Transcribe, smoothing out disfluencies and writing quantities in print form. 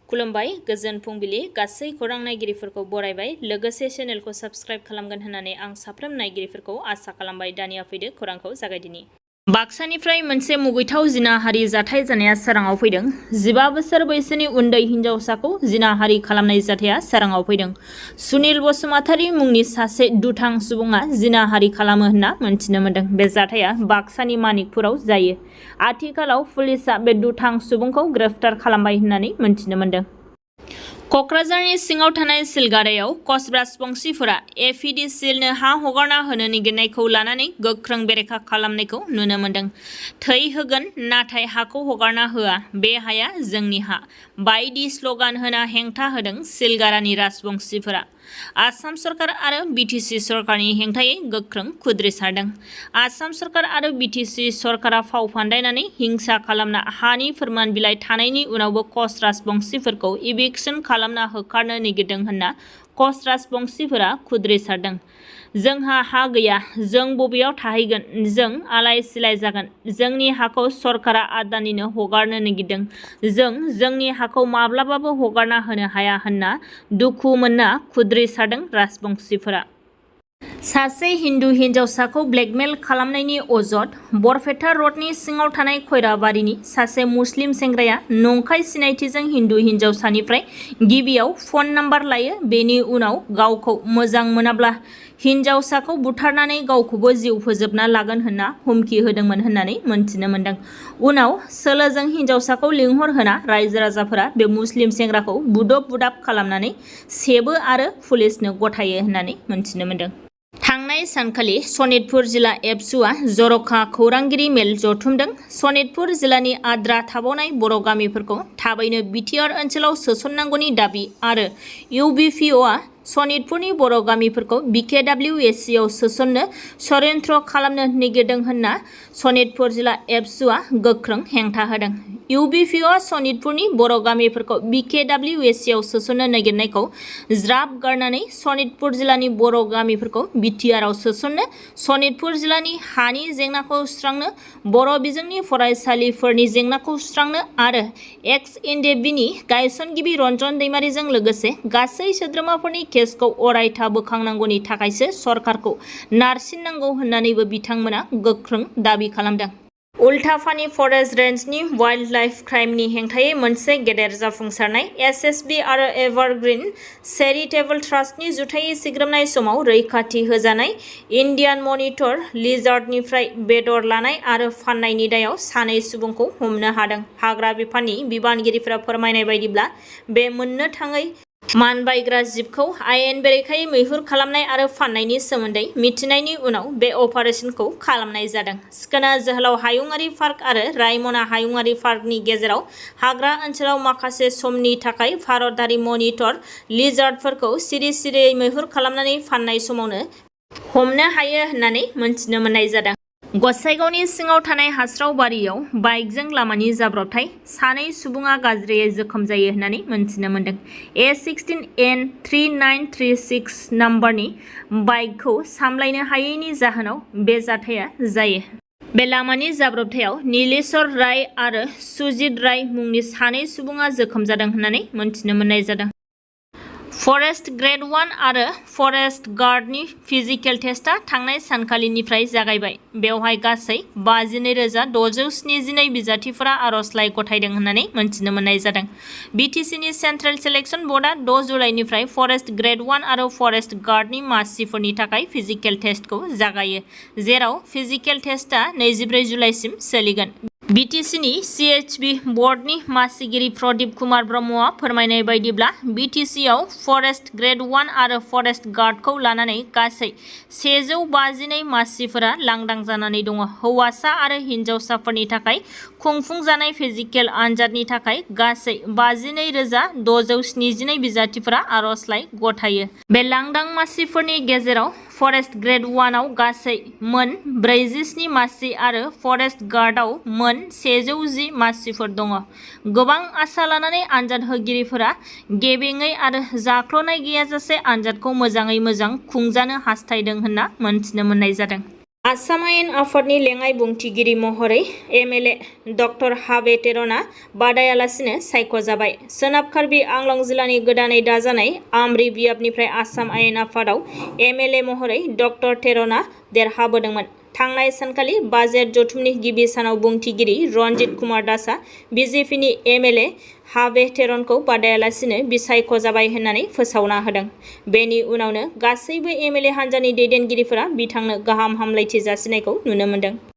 खुलुमबाय गोजोन फुंबिलि गासै खौरां नायगिरिफोरखौ बरायबाय लोगोसे चेनेलखौ साबस्क्राइब खालामगोन होननानै आं साफ्रोम नायगिरिफोरखौ आसा खालामबाय। दानिया फैदो खौरांखौ जागायदिनि। बाक्सानिफ्राय मोनसे मुगैथाव जिनाहारि जाथाय जानाया सोराङाव फैदों। 15 बोसोर बैसोनि उन्दै हिनजावसाखौ जिनाहारि खालामनाय जाथाया सोराङाव फैदों। सुनिल बसुमतारी मुंनि सासे दुथां सुबुङा जिनाहारि खालामो होनना मोनथिनो मोन्दों। बे जाथाया बाक्सानि मानिकपुराव जायो। आथिखालाव पुलिसआ बे दुथां सुबुंखौ ग्रेप्टार खालामबाय होननानै मोनथिनो मोन्दों। क'क्राझारनि सिङाव थानाय सिलगारायाव कच राजबंशीफोरा APDCLनो हा हगारना होनो नागिरनायखौ लानानै गोख्रों बेरेखा खालामनायखौ नुनो मोन्दों। थै होगोन नाथाय हाखौ हगारना होआ, बे हाया जोंनि हा बायदि स्ल'गान होना हेंथा होदों सिलगारानि राजबंशीफोरा। आसाम सरकार आरो BTC सरकारनि हेंथायै गोख्रों खुद्रिसारदों। आसाम सरकार आरो BTC सरकारा फाव फान्दायनानै हिंसा खालामना हानि फोरमान बिलाइ थानायनि उनावबो कच राजबंशीफोरखौ इभिक्सन खालामना होखारनो नागिरदों होनना कच राजबंशीफोरा खुद्रिसारदों। जोंहा हा गैया, जों बबेयाव थाहैगोन, जों आलाय सिलाय जागोन, जोंनि हाखौ सरकारा आदानिनो हगारनो नागिरदों, जों जोंनि हाखौ माब्लाबाबो हगारना होनो हाया होनना दुखु मोनना खुद्रिसारदों राजबंशीफोरा। सासे हिन्दु हिनजावसाखौ ब्लेकमेल खालामनायनि अजद बरपेटा रडनि सिङाव थानाय खयराबारिनि सासे मुस्लिम सेंग्राया नंखाय सिनायथिजों हिन्दु हिनजावसानिफ्राय गिबियाव फन नाम्बार लायो, बेनि उनाव गावखौ मोजां मोनाब्ला हिनजावसाखौ बुथारनानै गावखौबो जिउ फोजोबना लागोन होनना हुमखि होदोंमोन होननानै मोनथिनो मोन्दों। उनाव सोलोजों हिनजावसाखौ लिंहरहोना रायजो राजाफोरा बे मुस्लिम सेंग्राखौ बुदब बुदाब खालामनानै सेबो आरो पुलिसनो गथायो होननानै मोनथिनो मोन्दों। थांनाय सानखालि सनितपुर जिल्ला एबसुआ जर'खा खौरांगिरि मेल जथुमदों। सनितपुर जिल्लानि आद्रा थाबावनाय बर' गामिफोरखौ थाबैनो BTR ओनसोलाव सोसननांगौनि दाबि आरो UBPOआ सनितपुरनि बर' गामिफोरखौ BKWSCआव सोसननो षड्यन्त्र खालामनो नागिरदों होनना सनितपुर जिल्ला एबसुआ गोख्रों हेंथा होदों। UBPOआ सनितपुरनि बर' गामिफोरखौ BKWSCआव सोसननो नागिरनायखौ ज्राब गारनानै सनितपुर जिल्लानि बर' गामिफोरखौ BTRआव सोसननो, सनितपुर जिल्लानि हानि जेंनाखौ सुस्रांनो, बर' बिजोंनि फरायसालिफोरनि जेंनाखौ सुस्रांनो आरो एक्स-इनडेबिनि गायसनगिरि रन्जन दैमारिजों लोगोसे गासै सोद्रोमाफोरनि केसखौ अरायथा बोखांनांगौनि थाखायसो सरकारखौ नारसिननांगौ होननानैबो बिथांमोना गोख्रों दाबि खालामदों। उल्टाफानि फरेस्ट रेन्जनि वाइल्ड लाइफ क्राइमनि हेंथायै मोनसे गेदेर जाफुंसारनाय SSB आरो एभारग्रीन चेरिटेबल ट्रास्टनि जुथायै सिग्रोमनाय समाव रैखाथि होजानाय इन्डियान मनिटर लिजार्डनिफ्राय बेदर लानाय आरो फाननायनि दायाव सानै सुबुंखौ हमनो हादों। हाग्रा बिफाननि बिबानगिरिफोरा फोरमायनाय बायदिब्ला बे मोननो थाङै मानबायग्रा जिबखौ आयेन बेरेखायै मैहुर खालामनाय आरो फाननायनि सोमोन्दै मिथिनायनि उनाव बे अपारेशनखौ खालामनाय जादों। सिखोना जोहोलाव हायुङारि पार्क आरो रायमना हायुङारि पार्कनि गेजेराव हाग्रा ओनसोलाव माखासे समनि थाखाय भारतारि मनिटर लिजार्डफोरखौ सिरि-सिरियै मैहुर खालामनानै फाननाय समावनो हमनो हायो होननानै मोनथिनो मोननाय जादों। गसाइगावनि सिङाव थानाय हास्रावबारियाव बाइकजों लामानि जाब्रबथाय, सानै सुबुङा गाज्रियै जोखोम जायो होननानै मोनथिनो मोन्दों। A16N3936 नाम्बारनि बाइकखौ सामलायनो हायैनि जाहोनाव बे जाथाया जायो। बे लामानि जाब्रबथायाव नीलेश्वर राय आरो सुजित राय मुंनि सानै सुबुङा जोखोम जादों होननानै मोनथिनो मोननाय जादों। फरेस्ट ग्रेड 1 आरो फरेस्ट गार्डनि फिजिकेल टेस्टआ थांनाय सानखालिनिफ्राय जागायबाय। बेवहाय गासै 52,672 बिजाथिफोरा आर'जलाइ गथायदों होननानै मोनथिनो मोननाय जादों। BTCनि सेन्ट्रेल सिलेक्सन बर्डआ 6 जुलाइनिफ्राय फरेस्ट ग्रेड 1 आरो फरेस्ट गार्डनि मासिफोरनि थाखाय फिजिकेल टेस्टखौ जागायो, जेराव फिजिकेल टेस्टआ 24 जुलाइसिम सोलिगोन। BTCनि CHB बर्डनि मासिगिरि प्रदीप कुमार ब्रह्मआ फोरमायनाय बायदिब्ला BTCआव फरेस्ट ग्रेड 1 आरो फरेस्ट गार्डखौ लानानै गासै 152 मासिफोरा लांदां जानानै दङ। हौवासा आरो हिनजावसाफोरनि थाखाय खुंफुंजानाय फिजिकेल आनजादनि थाखाय गासै 52,672 बिजाथिफोरा आर'जलाइ गथायो। बे लांदां मासिफोरनि गेजेराव फरेस्ट ग्रेड 1 आव गासै मोन 47 मासि आरो फरेस्ट गार्डआव मोन 110 मासिफोर दङ। गोबां आसा लानानै आनजाद होगिरिफोरा गेबेङै आरो जाख्ल'नाय गैयाजासे आनजादखौ मोजाङै मोजां खुंजानो हास्थायदों होनना मोनथिनो मोननाय जादों। आसाम आयेन आफादनि लेङाइ बुंथिगिरि महरै एमएलए डक्टर बतरना बादायालासिनो सायख'जाबाय। सोनाब कार्बि आंलं जिल्लानि गोदानै दाजानाय आमरि बियाबनिफ्राय आसाम आयेन आफादाव एमएलए महरै डक्टर तेरना देरहाबोदोंमोन। थांनाय सानखालि बाजेट जथुमनि गिबि सानाव बुंथिगिरि रन्जित कुमार दासआ बिजेपिनि एमएलए बतरनखौ बादायालासिनो बिसायख'जाबाय होननानै फोसावना होदों। बेनि उनावनो गासैबो एमएलए हान्जानि दैदेनगिरिफोरा बिथांनो गाहाम हामलायथि जासिनायखौ नुनो मोन्दों।